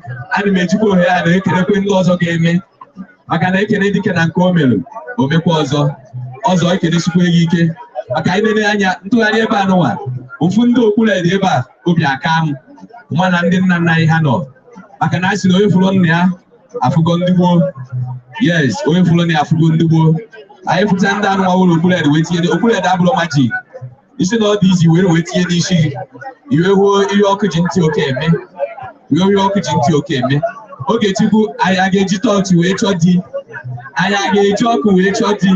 Ana m ejikwa ohere a na-ekelekwe ndị ọzọ ga-eme, maka na ekele dike na nke o mere, o mekwa ọzọ ọzọ. Ekelesikwa gị ike maka anyị nene anya ntụgharị ebe a nụnwa ụfụ ndị okpuru dị ebe a, obi aka m mana ndị nna nna anyị ha nọ, maka na a sị na onye fụrụ nna ya afụgo ndị gboo. Yes, onye fụrụ nna ya afụgo ndị gboo. Anyị fụcha ndị anụnwa wụrụ okpuru wee tinye okpuru abụrụ magic isi na ọ dị izi were wee tinye n'isi gị, iwe hụo ihe ọkụ ji ntị oke eme, iwe ihe ọkụ ji ntị oke eme. Ogechukwu, anyị a ga-eji tọọchị wee chọọ di? Anyị a ga-eji ọkụ wee chọọ di?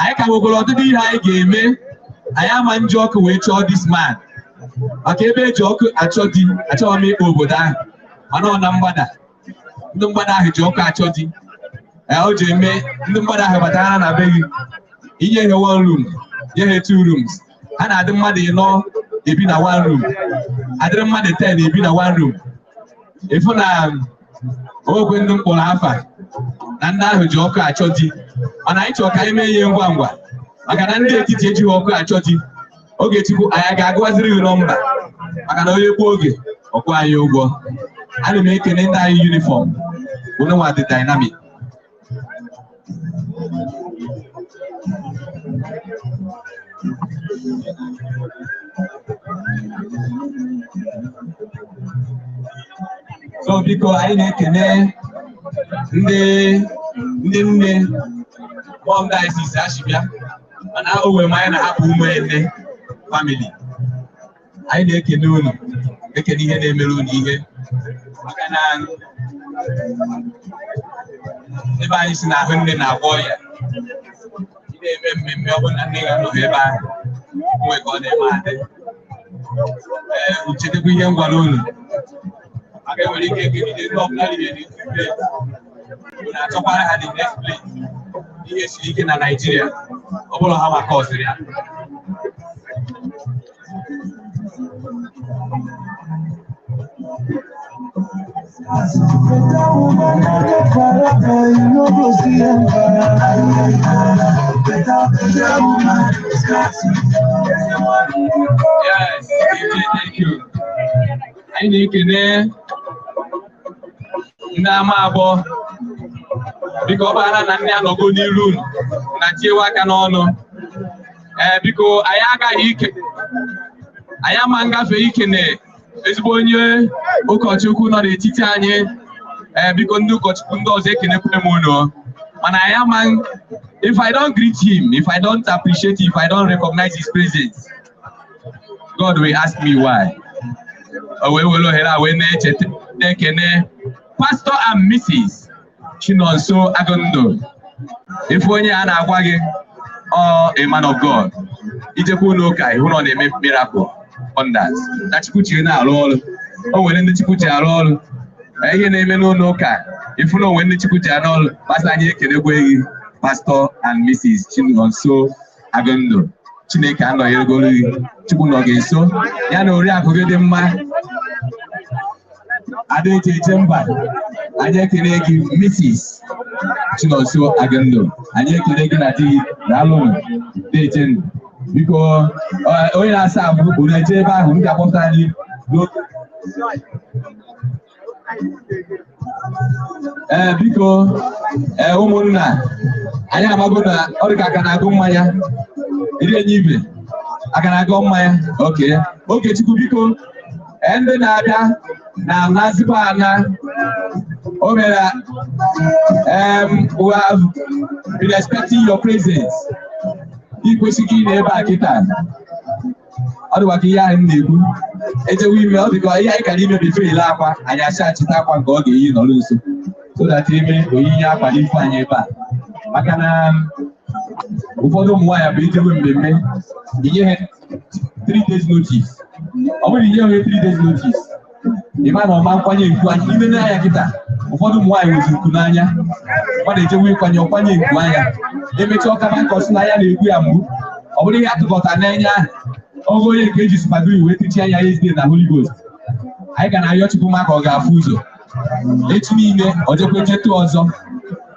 Anyị ka nwekwara ọtụtụ ihe anyị ga-eme. Anyị ama nji ọkụ wee chọọ this man, maka ebe eji ọkụ achọ di, achọghị m ịkpọ obodo ahụ, mana ọ na mgbada, ndị mgbada ahụ ji ọkụ achọ di. Ee, o ji eme ndị mgbada ahụ batara na be gị, inye ha one room, nye ha two rooms, ha na-adị mmadụ 4 ebi na one room, adịrị mmadụ 10 ebi na one room. Ịfụ na onwekwe ndị mkpọrọ afa na ndị ahụ ji ọkụ achọ di, mana anyị chọrọ ka anyị mee ihe ngwa ngwa, maka na ndị etiti ejighị ọkụ achọ di. Ogechukwu, anyị ga-agụwaziri gị nọmba, maka na onye gbuo oge ọkwụ anyị ụgwọ. Ana m ekene ndị anyị uniform unu nwa dị dynamic. So biko, anyị na-ekene ndị nne mom diocese ashibịa, mana o nwere m anyị na-ahapụ ụmụ ene family. Anyị na-ekene unu, ekene ihe na-emere unu ihe, maka na ebe anyị si na ahụ nne na-agwọ ọya. Ị na-eme mmemme, ọ bụrụ na nne ga-anọghị ebe ahụ, onwe ka ọ na-eme adị. Ee, uchetekwa ihe m gwara unu, maka enwere ike ekegide ndị ọbụla riri the two plate, unu achọkwara ha the next plate. Ihe siri ike na Naịjirịa, ọ bụrụ ha maka ọsịrị ya. Better woman no get palava, you no go see am. Better, better woman, Yes, DJ, thank you. Anyị na-ekene ndị ama abụọ. Biko, ọ bara na ndị anọgo n'iru unu na tiewe aka n'ọnụ. Ee, biko, anyị agaghị ike, anyị ama ngafe ikene ezigbo onye ụkọchukwu nọ n'etiti anyị. Ee, biko, ndị ụkọchukwu ndị ọzọ, ekenekwe m unu, mana anyị ama, if I don't greet him, if I don't appreciate him, if I don't recognize his presence, God will ask me why. O wee were ohere a wee na-echeta, na-ekene Pastor and Mrs. Chinonso Agondo. Ife onye a na-agwa gị, ọ a man of God. Ijekwa ụlọ ụka, ịhụ na ọ na-eme miracle wonders na Chukwu ji na-arụ ọrụ. O nwere ndị Chukwu ji arụ ọrụ. Ihe na-eme n'ụlọ ụka, ifu na onwe ndị Chukwu ji arụ ọrụ. Pastor, anyị ekenekwe gị, Pastor and Mrs. Chinonso Agondo. Chineke anọnyegoro gị, Chukwu nọ gị nso, ya na oriakụ gị dị mma, ada eche eche mba. Anyị ekele gị, Mrs. Chinonso Agondo. Anyị ekele gị na di gị. Daalụnụ dejen. Biko, onye na-asa abụ, unu eje ebe ahụ m ga-akpọpụta anyị n'oge. Ee, biko, ee, ụmụnna anyị amago na ọ dị ka aka na-agụ mmanya iri enye ibe aka na-agụ mmanya. Oke Okechukwu, biko, ee, ndị na-abịa na nazikwa ana o mere. We have been expecting your presence. Ị kwesịghị ị na ebe a kịta. Ọ dịkwa ka ihe ahụ m na-ekwu ejewe ime, ọ dịka ihe anyị kara ime before ile akwa anyị achị achịta akwa nke ọ ga-eyi nọrọ nso, so that eme oyiyi akwa n'ifu anyị ebe a, maka na ụfọdụ ụmụ nwaanyị bụ ijewe mmemme, inye ha 3 days notice. Ọ bụrụ inye ha 3 days notice, ịma na ọma nkwanye nku anya n'ime n'anya kịta. Ụfọdụ ụmụ nwaanyị nwezi nku n'anya, mmadụ ejewe ịkwanye ọkwanye nku anya, emechaa ọkaba nke ọsị na ya na-egbu ya mgbu. Ọ bụrụ ihe atụkọta n'anya ahụ, oge onye nke eji super glue wee tichie anya yesterday na Holy Ghost, anyị ga na-ayọ Chukwu maka ọ ga-afụ ụzọ echi niile. Ọ jekwe jetụ ọzọ,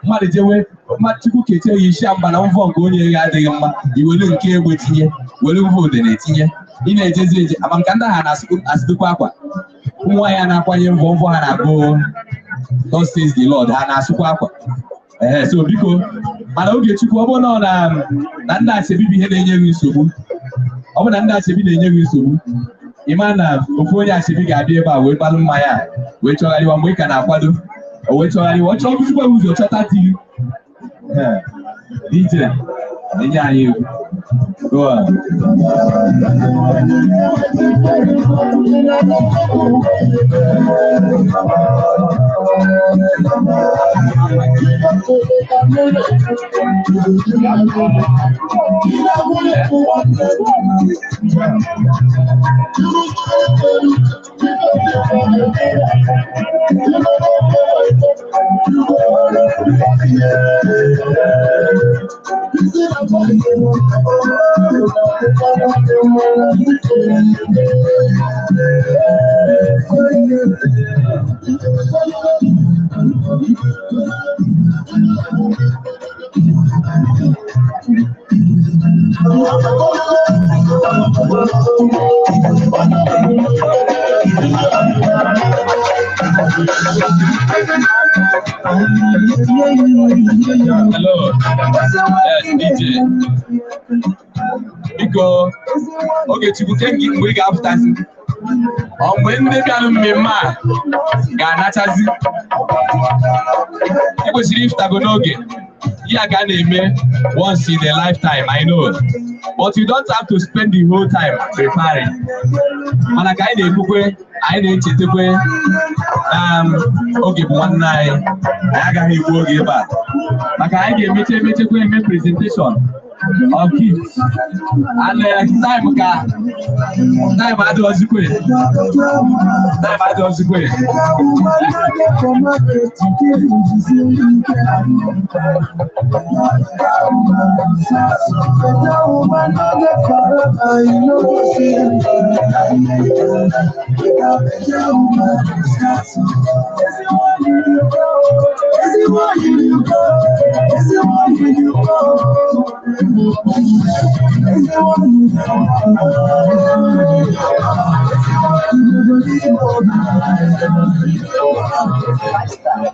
mmadụ jewe mmadụ, Chukwu kechie ya isi mba na mvọ nke onye ya adịghị mma, iwere nke egbe tinye, were mvọ udene tinye, ị na-ejezi eje ama nka ndị agha na-asụdokwa akwa. Ụmụ nwaanyị a na-akwanye mvọ mvọ ha na-agụ "Thus says the Lord", ha na-asụkwa akwa. Ee, so biko, mana Ogechukwu, ọ bụrụ na ọ na ndị achebi bụ ihe na-enye gị nsogbu, ọ bụrụ na ndị achebi na-enye gị nsogbu, ị ma na ofu onye achebi ga-abịa ebe a wee gbalụ mmanya a wee chọgharịwa mgbe ị ka na-akwado, o wee chọgharịwa, ọ chọọ bụzikwa ụzọ chọta di gị. Ee, DJ na-enye anyị egwu. Go on. Hello. Yes, DJ. Biko, Ogechukwu, ke gị mgbe ị ga-apụtazi? Ọ mgbe ndị bịara mmemme a ga-anachazi? Ị kwesịrị ịfụtago n'oge. Ihe a ga na-eme once in a lifetime, I know. But you don't have to spend the whole time preparing. Mana ka anyị na-ekwukwe, anyị na-echetakwe na oge bụ nwanne anyị, anyị agaghị egbu oge ebe a. Maka anyị ga-emeche emechekwa eme presentation of gifts. And time ka time adịghịzikwe. Time adịghịzikwe.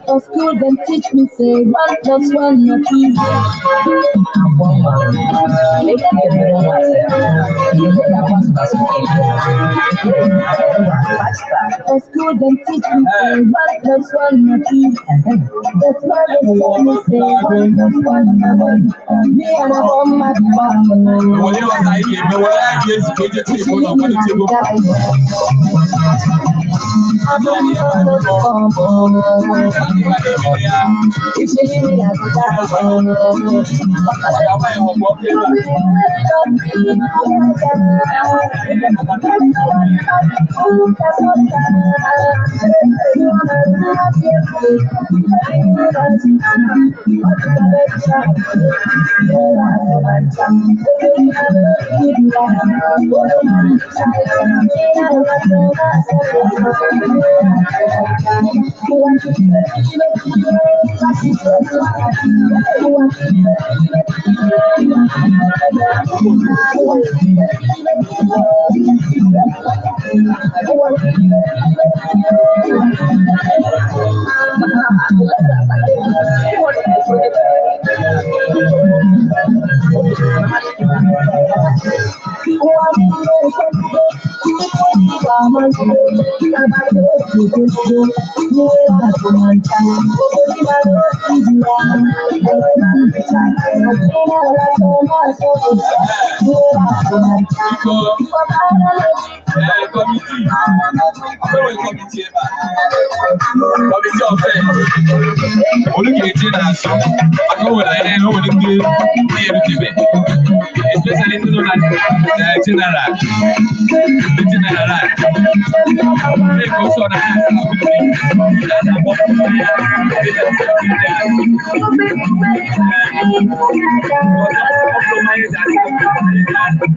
Of school them teach me say one plus one na two. Of school them teach me say one plus one na two. That's why they tell me say one plus one na one. Me and I want my Were ọzọ anyị ga-eme, were anyị ga-ezukọ eje tebụl ụlọ kwado tebụl. Biko, ee, committee, enwere committee ebe a. Committee of olu ga-eje n'azụ maka o nwere ihe, o nwere ndị na-erutebe, especially ndị nọ na general, ndị general a na-eke ọsọ na ha asa mmiri na na-agbọ mmanya dị na ndị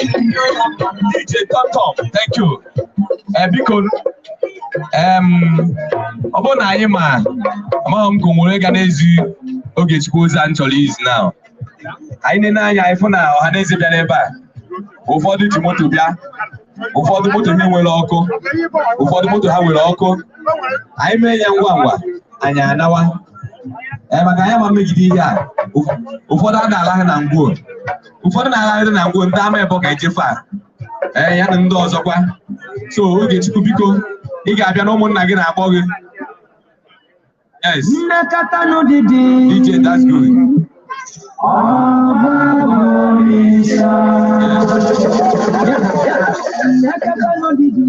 DJ Tom, thank you. Biko, ọ bụrụ na anyị ma amaghị m ka o nwere ga n'ezi Ogechukwu ozi a m chọrọ izi now. Anyị nene anya anyị fụ na ọhaneze bịara ebe a. Ụfọdụ ji moto bịa, ụfọdụ moto ha nwere ọkụ, ụfọdụ moto ha nwere ọkụ. Anyị mee ya ngwa ngwa, anyị anawa. Ee, maka anyị ama mmegide ihe a. Ụfọdụ a na-ala ha na ngwuo, ụfọdụ na-alagharị na ngwuo, ndị ama ebe ọ ga-ejefe a. Ee, ya na ndị ọzọkwa. So Ogechukwu, biko, ị ga-abịa na ụmụnna gị na-akpọ gị. Yes. Nnekọta n'ụdịdị. DJ, that's good. Nnekọta n'ụdịdị.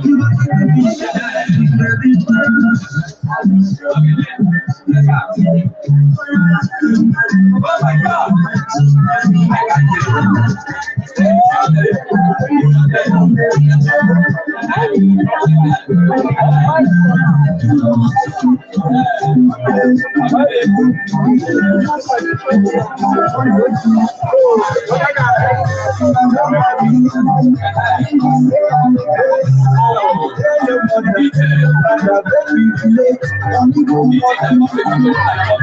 You Oh my God! I can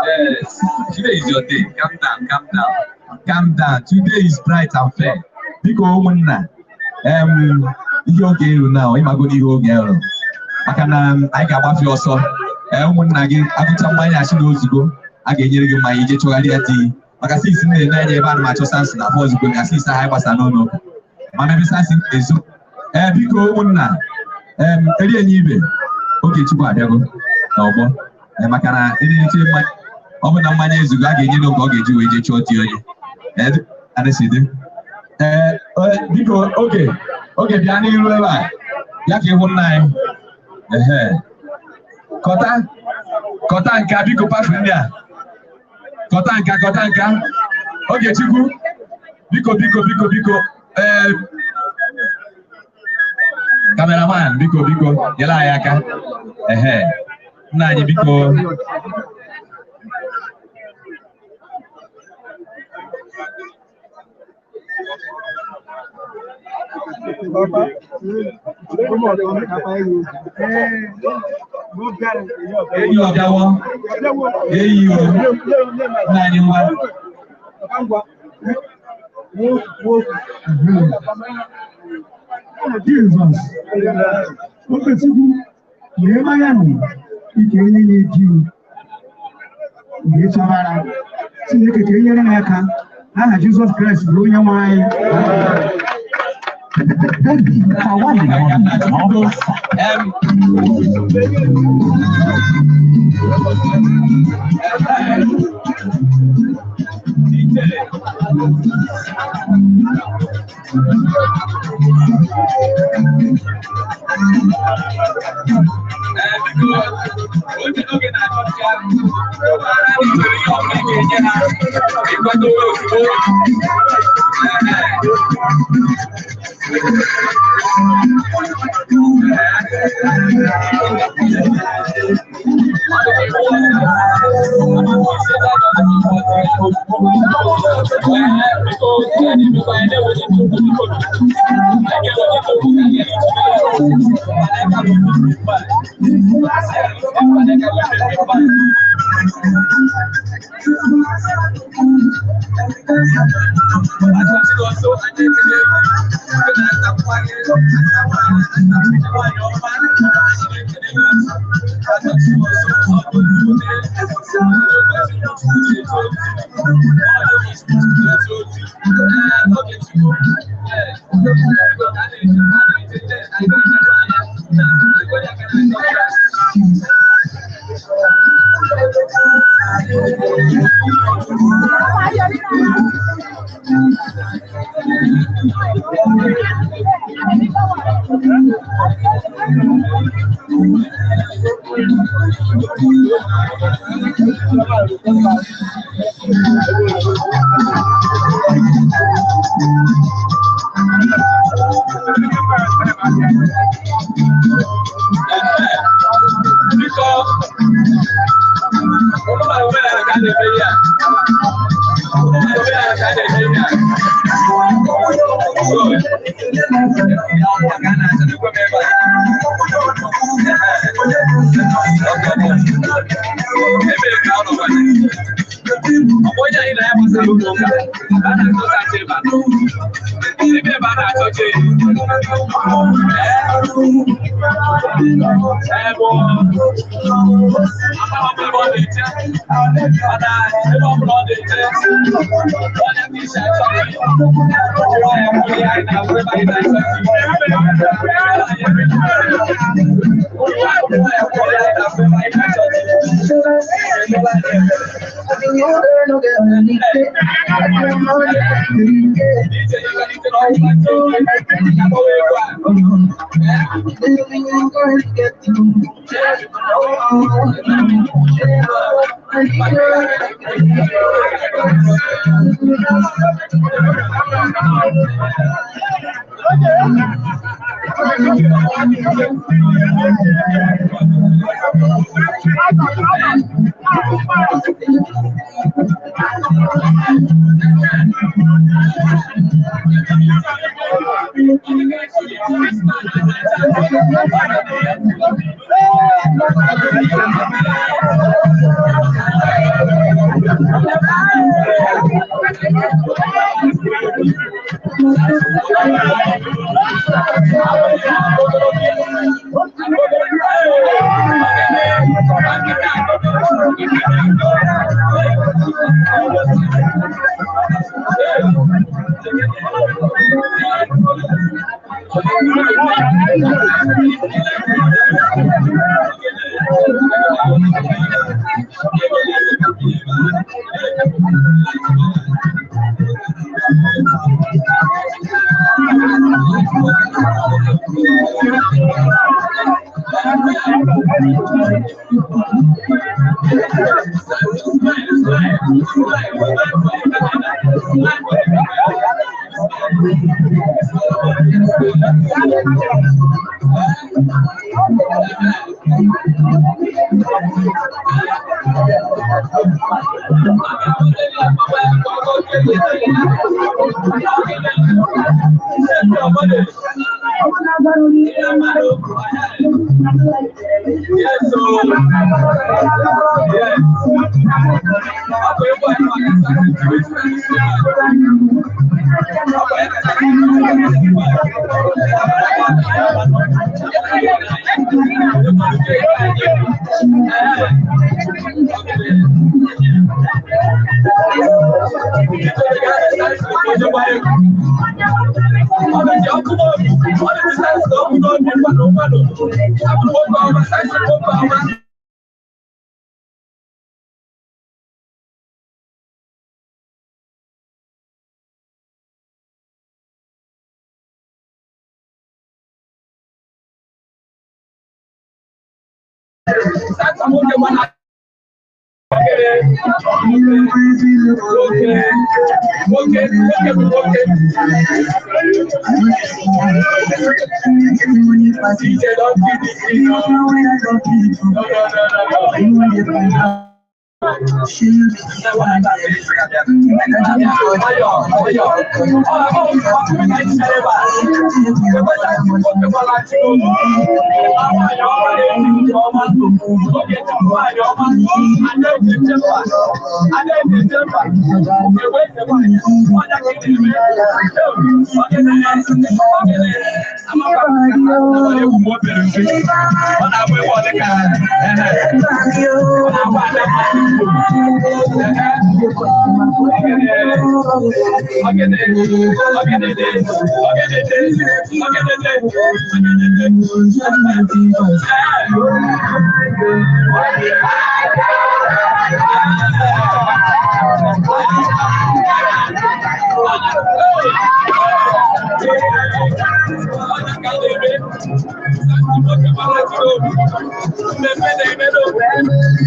Yes. Today is your day. Calm down, calm down. Calm down. Today is bright and fair. Biko ụmụnna, ihe oge eru na ịmago n'ihe oge eru. Maka na anyị ga-agbafe ọsọ. Ee, ụmụnna gị agụcha mmanya achị na ozugbo a ga-enyere gị mmanya ije chọgharịa di. Maka sisi na-ene anya ebe a na achọ Samson na afọ ozugbo na sisi ahụ anyị gbasa n'ụlọ ụka. Mana ebe Samson na-ezo. Ee, biko ụmụnna, eri enyi ibe, Ogechukwu abịago n'ọgbọ. Ee, maka na eririche mmanya ọ bụ na mmanya ezugo a ga-enye n'oge ọ ga-eji wee jee chụọ di onye. Ee, biko oge oge bịa n'iru ebe a ya ka ịhụ nna anyị. Ehe, kọta kọta nka biko pafu ndị a, kọta nka kọta nka. Ogechukwu biko biko biko biko, ee kameraman biko biko nyere anyị aka. Ehe, nna anyị biko. Eyi ọbịawo, eyi o, nna anyị nwa. Jizọs, Okechukwu, lee mmanya nụ ike onye na-eji mgbe chọbara Chineke ka e nyere ya aka n'aha Jizọs Kraịst bụ onye nwe anyị.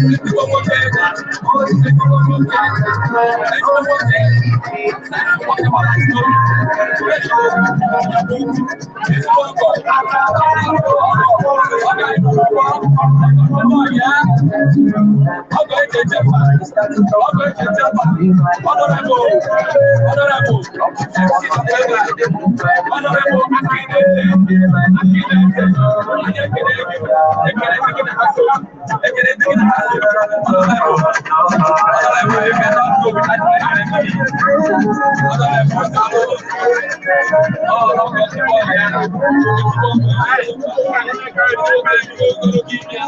Ezigbo nwoke, ezigbo nwoke, ezigbo nwoke. Nwoke gbara ntụ, ezigbo ọgọ. Ọ ga-ekwu ụgwọ. Ya, ọgọ eji echefa, ọgọ eji echefa. Honorable, Honorable, Honorable Akindele, Akindele, anyị ekele gị, ekele gị na ha so, ekele gị na ha so. Honorable, Honorable, you cannot go without ekele gị. Honorable, Sabo, oh, ọgọ ezigbo ọgọ ya, ezigbo ọgọ ya, ezigbo ogologo imi ya.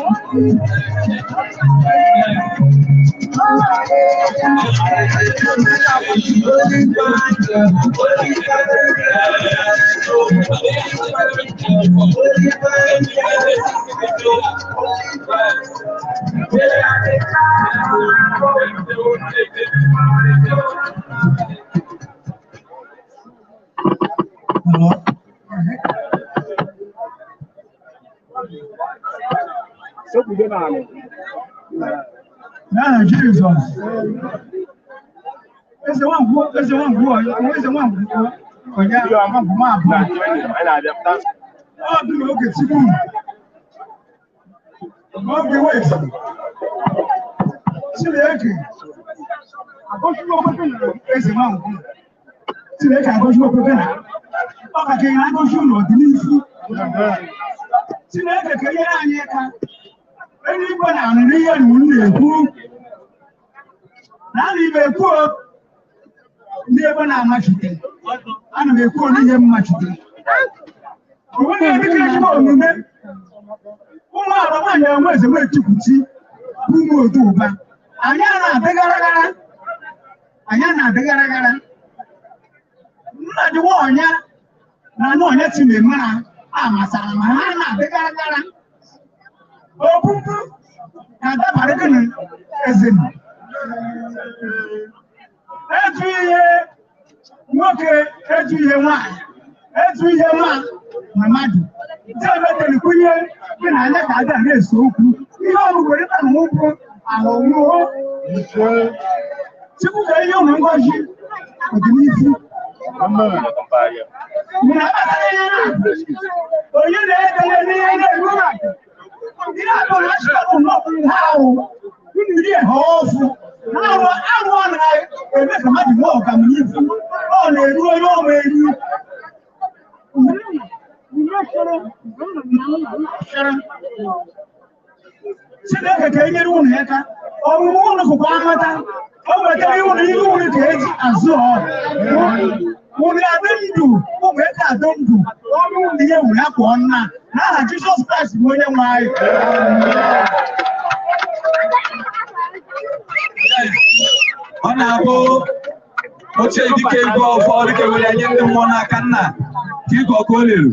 N'aha Jizọs. Eze nwangwu, eze nwangwu, eze nwangwu, onye nwangwu m abụọ. Ọ dị n'oge tupu. Oge wezi. Chineke agọziwo okpukpe na eze nwangwu. Chineke agọziwo okpukpe na ọ ka ga agọzi ụlọ ọdịnihu. Chineke ka nyere anyị aka. Eluigwe na-anụrụ ihe na unu na-ekwu. Na ana m ekwu o, ndị ebe na-amachite. Ana m ekwu n'ihe mmachite. Onwe na-emekọ ezigbo omume. Ụmụ agbọghọ nwaanyị enwe eze nwee chukwuchi bụ ụmụ otu ụba. Anyị a na-adị gara gara. Anyị a na-adị gara gara. Nna dị nwa ọnya na anụ ọnya tinye mara amasara ma ha na-adị gara gara. Ogbugbu na-adabara gịnị eze m. Etu ihe nwoke, etu ihe nwaanyị, etu ihe nwa na mmadụ. Jemetelikwu ihe gị na anya ka ada na-ese okwu. Ihe ọbụgwere na ụkwụ ahụhụ. Chukwu ga enye ụmụ ngọzi ọdịnihu. Mụ na akpatara ihe na onye na-edele n'ihe na-eru mmadụ. Ihe abụọ ha chịkọrọ nnọọ ha ahụ iri ha ọfụ. Arụ arụ ọ na-eme ka mmadụ nwee ọganihu. Ọ na-eru onye ọma eru. Chineke ka e nyere unu aka. Ọmụmụ unu kụkwa amata. O wetara unu ihe unu ka eji azụ ọ. Unu adị ndụ, ụmụ eke adị ndụ. Ọrụ unu ihe wuru ya pụọ nna. N'aha Jizọs Kraịst bụ onye nwe anyị. Ọ na-abụ ochie dike ego ọfọ dike were nye ndị mmụọ n'aka nna ka ịgọ ka o lere.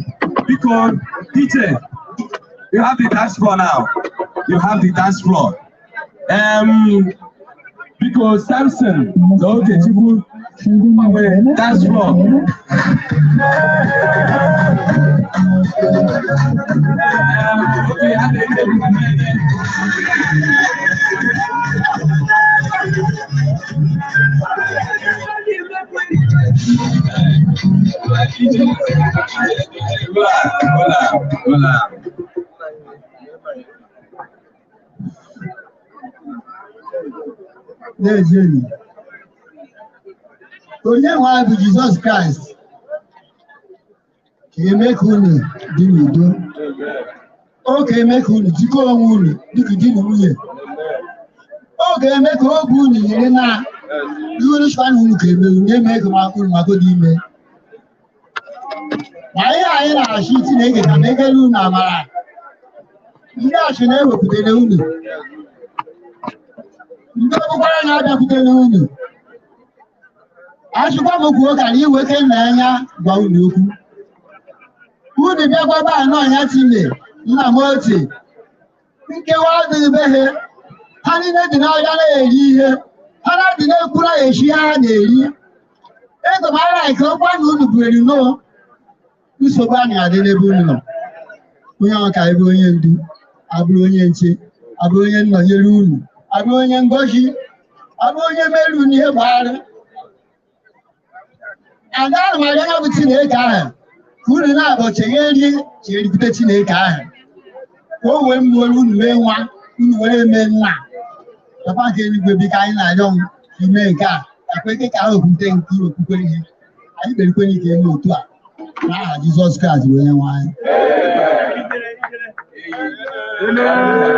Biko, DJ, you have the dance floor now. You have the dance floor. Biko, Samson na Okechukwu nwere dance floor. Okay, ha na-ete. Hola, hola, hola. Na-ejeni onye nwe anyị bụ Jizọs Kraịst ka eme ka unu dị n'udo, o ga-eme ka unu jikọọ onwe unu dịka di na nwunye, o ga-eme ka obi unu nyere na ihe unu chọrọ na unu ga-eme unu eme ka unu maka dị ime. Ma ihe anyị na-achị Chineke ka megere unu amara ndị achị na-ewepụtara unu ndị ọbụkwara na-abịakwutere unu. Achịkwa m kwuo kara iweta nna anya gwa unu okwu. Unu bịakwaba anọ ya tinye nna m ochie. Nkewa adịghị be ha. Ha niile dị n'ọhịa na-eri ihe. Ha na-adị na-ekwura echi ha na-eri. Ego m ara nke ọkwa na unu buere noo. Nsogbu anyị adị n'ebe unu nọ. Onye ọka ebe onye ndu, abụrụ onye nche, abụrụ onye nnọnyere unu. Abụ onye ngozi, abụ onye meru n'ihe gbara. Ada ahụ arịọ ya bụ Chineke ahụ ka unu na-abụ chegherie chegheripụta Chineke ahụ ka o wee mgbe unu mee nwa unu were mee nna. Papa nke eluigwe, biko, anyị na-arịọ m ime nke a nakwa eke ka ahụ okwute nke okwukwere ihe anyị kperekwere ike eme otu a n'aha Jizọs Kraịst bụ onye nwe anyị. Amen.